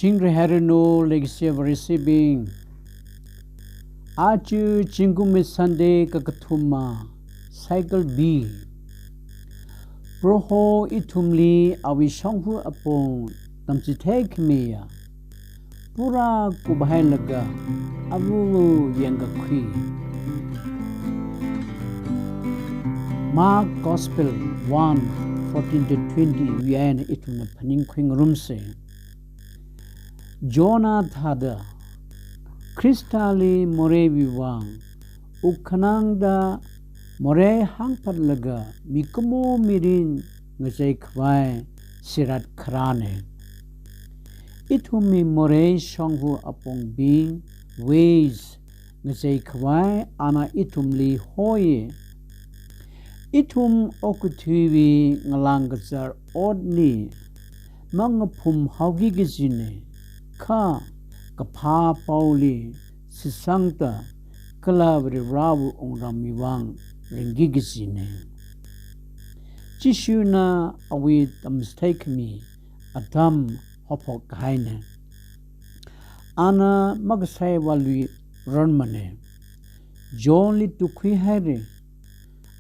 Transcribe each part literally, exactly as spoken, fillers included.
Chingri hairanu legacy of receiving. Aja zingkumwui Sunday kakathuma, cycle B. Proho ithumli awui shongfa apong tamchithei khamiya pura kup hailaga avu yangkakhui. Mark Gospel one, fourteen to twenty wui eina ithumna phaningkhui ngarumsa. Jonah thāda Khristali moreiwui vang wukkhanangda morei hāngphatlaga mikumo mirin ngacheikhavai sirat kharāna. Ithumwui morei shongfa apongbing ways ngacheikhavai ana ithumli hoi. Ithum okathuiwui ngalāng kazar otli mangaphum haoki kajina, kha kaphā paoli shitsangda kala Varivarāwui wungramwui vang ringki kajina. Jishuna awui tamchithei khami atam haophok kahaina. Ana makasai vālui ranmana. Johnli tukhui haira.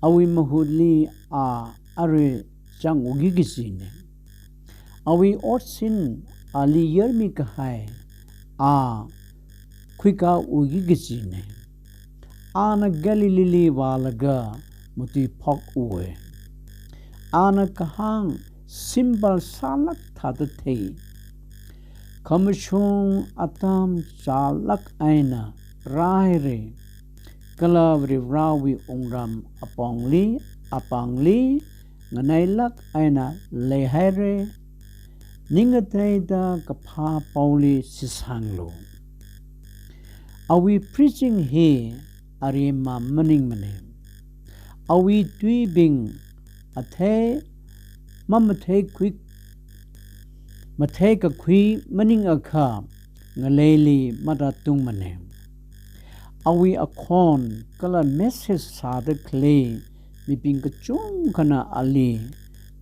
Awui mahutli a arui chang uki kajina. Awui otsin ali yarmi kahai a khuika uki kajina. Ana Galileeli vālaga matuiphok uwa. Ana kahāng symbol sālāk thāda thei. Khamashung atam chālāk eina rāhaira. Kala Varivarāwui wungram apongli, apāngli, nganailāk eina leihaira. Ning ngateida kaphā paoli shitsanglu. Awui preaching hi aremma maningmana. Awui tuibing athei mamatheikhui, matheikakhui maningakha ngaleili matātungmana. Awui akhon kala message sāda khalei mibing kachungkhana ali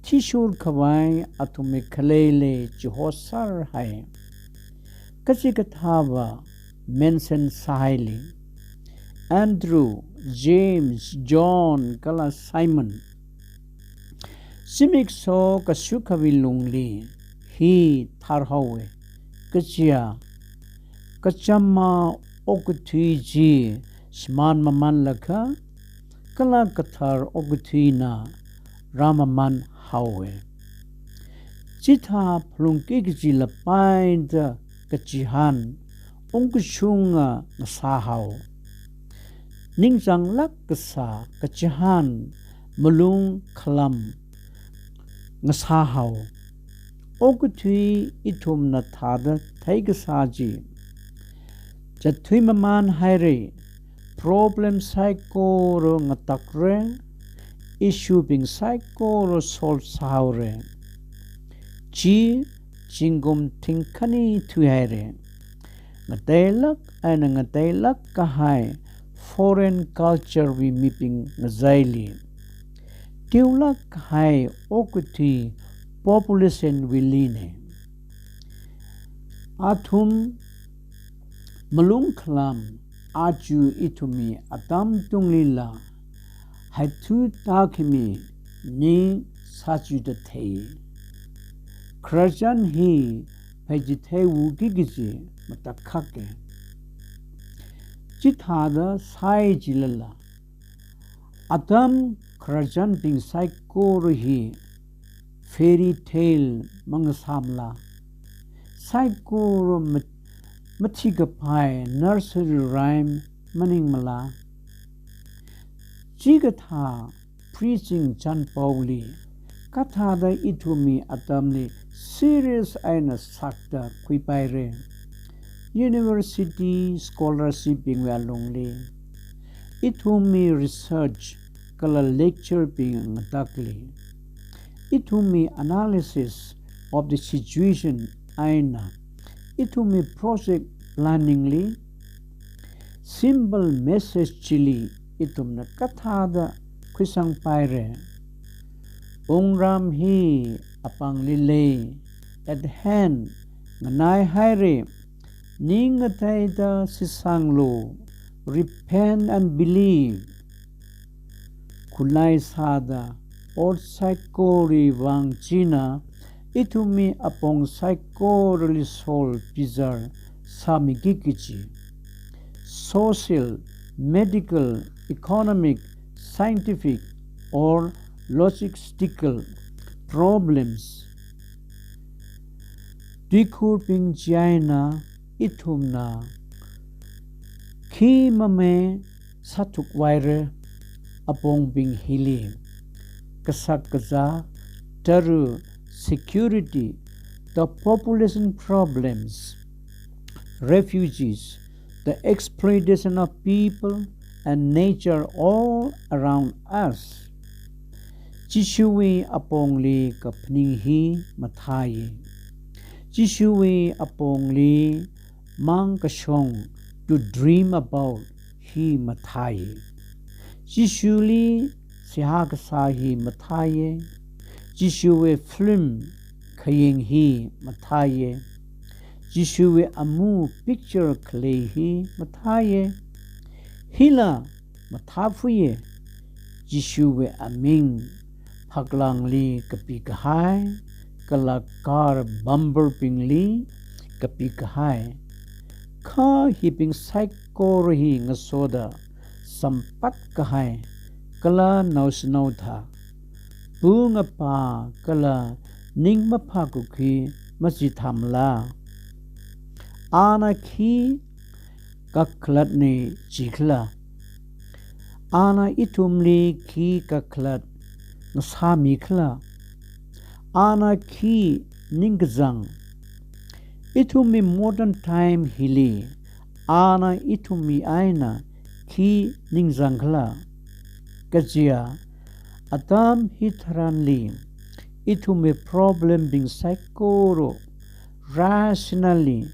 thishurkhavai athumwui khaleili chihosar hai. Kachikathāva mention sāhaili. Andrew, James, John kala Simon. Zimiksho kashukawui lungli hi thārhaowa. Kajiya, kachama okathui chi shimān mamānlaga, kala kathar okathuina rāmamān haowa. Chithā phalungki kajila paida kachihān ungkashunga ngasāhao. Ningchānglāk kasā kachihān malung khalam ngasāhao. Okathui ithumna thāda theikasā chi, zatthui mamān haira, problem saikora ngatakra, issue bing saikora solve sāhaora. Chi zingkum thingkhani thuihaira. Ngateilāk eina ngateilāk kahai foreign culture wui mibing ngachaili teolāk kahai okathui population wuilina. Athum malung khalam aja ithumwui atam tunglila haithuta khami ning sāchuda thei. Khararchan hi phaichithei uki kaji matakhaka. Chithāda sai jilala, atam khararchanbing saikora hi fairy tale mangasāmala, saikora mat-, mathikaphai nursery rhyme maningmala. Chikathā preaching chanpaoli kathāda ithumwui atamli serious eina sakta khuipaira. University scholarship bingwui alungli, ithumwui research kala lecture bing ngatakli, ithumwui analysis of the situation eina ithumwui project planning li simple message chili ithumna kathāda khuisangpaira. Wungram hi apāngli lei, at hand, nganaihaira, ning ngateida shitsanglu, repent and believe. Khulai sāda ot saikora vang china ithumwui apong saikorali soul pizar sāmiki kaji. Social, medical, economic, scientific or logistical problems tuikhurbing chieina ithumna khi mame sāthukvaira apongbing hili. Kashak kazā, tara, security, the population problems, refugees, the exploitation of people and nature all around us. Jishuwui apongli kaphaning hi mathāya. Jishuwui apongli mang kashong, to dream about, hi mathāya. Jishuli seihā kasā hi mathāya. Jishuwui film khayang hi mathāya. Jishuwui amu picture khalei hi mathāya. Hila mathāphuiya, Jishuwui aming phaklangli kapi kahai, kala car bumper bingli kapi kahai. Kha hibing saikora hi ngasoda sampat kahai, kala naoshinao thā, pung apa kala ning maphākakhui machithāmala? Ana khi kakhalatna jikhala? Ana ithumli khi kakhalat ngasāmikhala? Ana khi ningkazang? Ithumwui modern time hili ana ithumwui eina khi ningzangkhala? Kajiya atam hitharanli ithumwui problem bing saikora rationally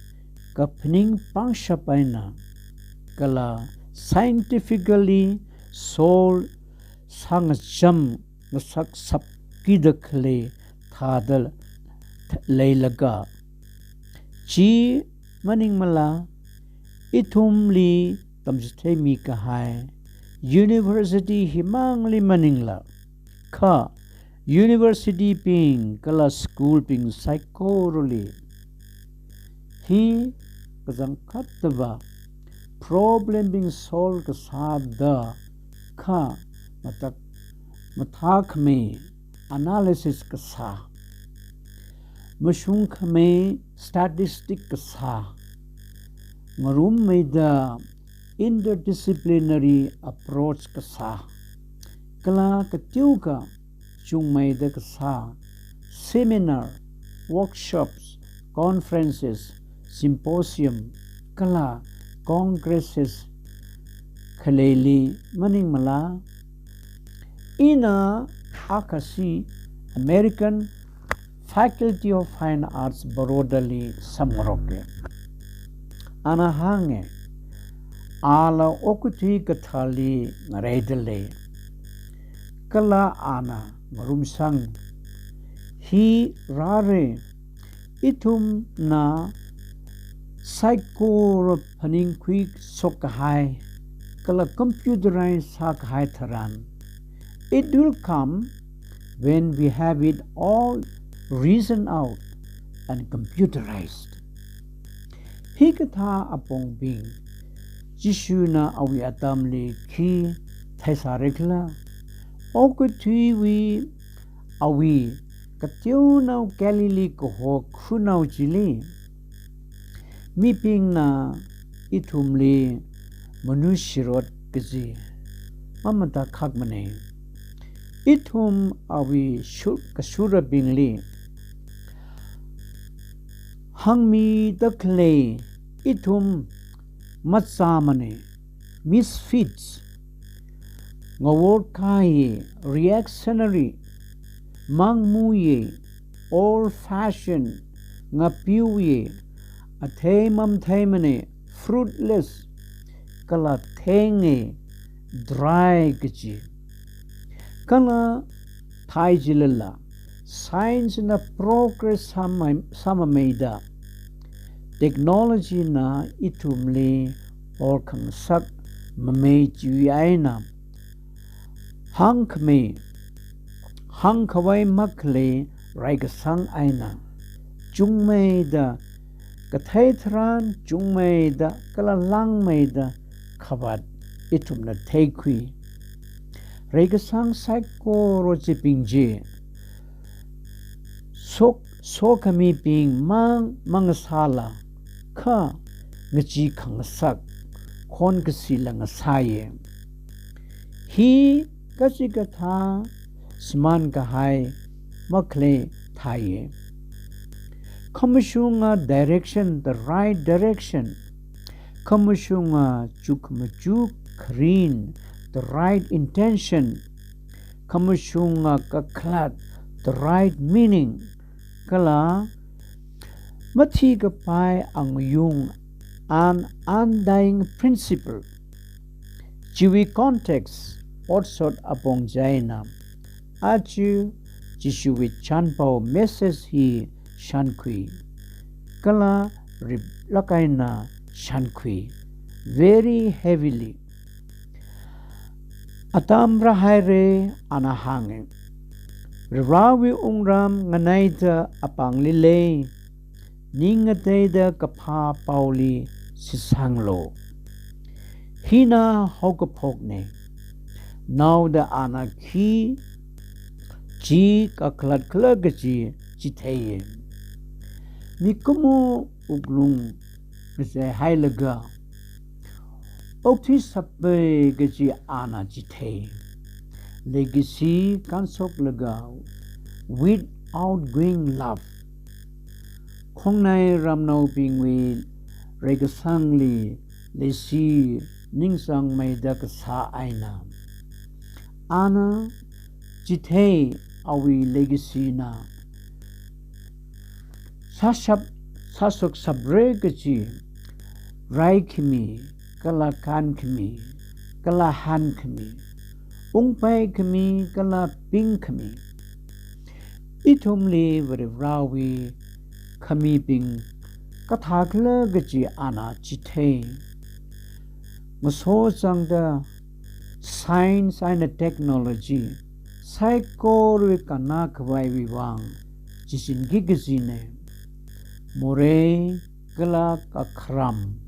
kaphaning pangshap eina kala scientifically solve sāngacham ngasaksap kida khalei thāda leilaga, chi maningmala? Ithumli tamchitheimi kahai university himangli maningla, kha university bing kala school bing saikorali hi kachangkhatta va problem bing solve kasāda kha matak mathākhamei analysis kasā, mashungkhamei statistic kasā, ngarummeida interdisciplinary approach kasā, kala kateokha chungmeida kasā seminar, workshops, conferences, symposium, kala congresses khaleili maningmala? Ina akhashi American Faculty of Fine Arts Baroda li samngaroka. Ana hānga, ala okathui kathāli ngareida lei. Kala ana ngarumsang, hi rāra, ithumna saikora phaningkhui shok kahai, kala computerize sā kahai tharan. It will come when we have it all reasoned out and computerized. Hikathā apongbing Jishuna awui atamli khi theisārakhala? Okathuiwui awui kateonao Galilee kaho khanao chili mibingna ithumli manushirot kaji mamatakhakmana. Ithum awui shu-, kashurabingli hāngmida khalei, ithum machāmana, misfits, ngaworkahai, reactionary, mangmuya, old fashioned, ngapiuya, athei mamatheimana, fruitless, kala thenga, dry kaji. Kala thai jilala, science na progress sāmai-, sāmameida, technology na ithumli horkhangasak mamei chiwui eina, hāngkhamei, hāngkhavai makhalei reikasang eina, chungmeida, kathei tharan chungmeida, kala langmeida khavāt ithumna theikhui. Reikasang saikora chibing chi, sok, sokhamibing mang mangasāla, kha ngachee khangasak, khonkasila ngasāya. Hi kachikathā shimān kahai makhalei thāya. Khamashunga direction, the right direction. Khamashunga chukmachuk kharin, the right intention. Khamashunga kakhalat, the right meaning. Kala mathikapai angayung, an undying principle. Chiwui context, otshot apong chieina, aja Jishuwui chānpao message hi shānkhui, kala riplāk eina shānkhui, very heavily. Atam rāhaira, ana hānga. Varivarāwui wungram nganaida apāngli lei, ning ngateida kaphā paoli shitsanglu. Hina haokaphokna. Naoda ana khi chi kakhalat khala kaji chitheiya. Mikumo wuklung ngacheihailaga, okthuishappai kaji ana chithei. Leikashi kānshoklaga, with outgoing love. Khongnai ramnaobingwui reikasangli leishi ningsangmeida kasā eina, ana chithei awui leikashi na sāshap, sāshokshapra kaji, raikhami, kala kānkhami, kala hānkhami, ungpaikhami, kala pingkhami. Ithumli Varivarāwui khamibing kathā khala kaji ana chithei. Ngaso changda science eina technology saikorawui kannā khavaiwui vang chichinki kajina. Morei kala kakharam,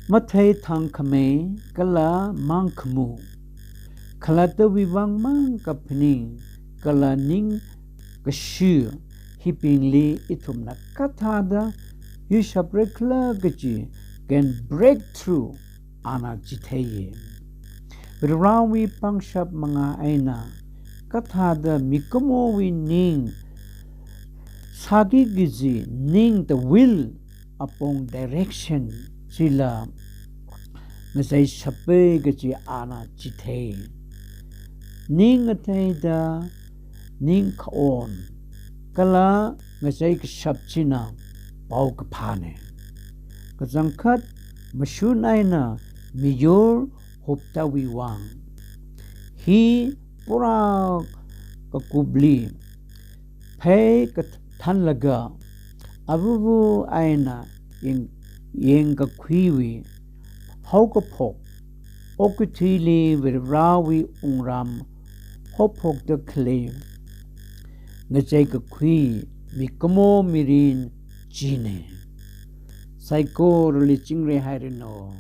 matheithang khamei kala mangkhamu, khalattawui vang mang kaphaning kala ningkashi, hibingli ithumna kathāda yuishapra khala kaji can break through ana chitheiya. Varivarāwui pangshap manga eina kathāda mikumowui ning sāki kaji ning, the will upon direction chila ngacheishappai kaji ana chithei. Ning ngateida ning khaon kala ngacheikashap china paokaphāna. Kachangkhat mashun eina miyur huptawui vang, hi pura kakupli phei kathanlaga, avuvu eina yeng, yengkakhuiwui haokaphok, okathuili Varivarāwui wungram haophokda khalei ngacheikakhui mikumo mirin china. Saikorali chingri hairanu.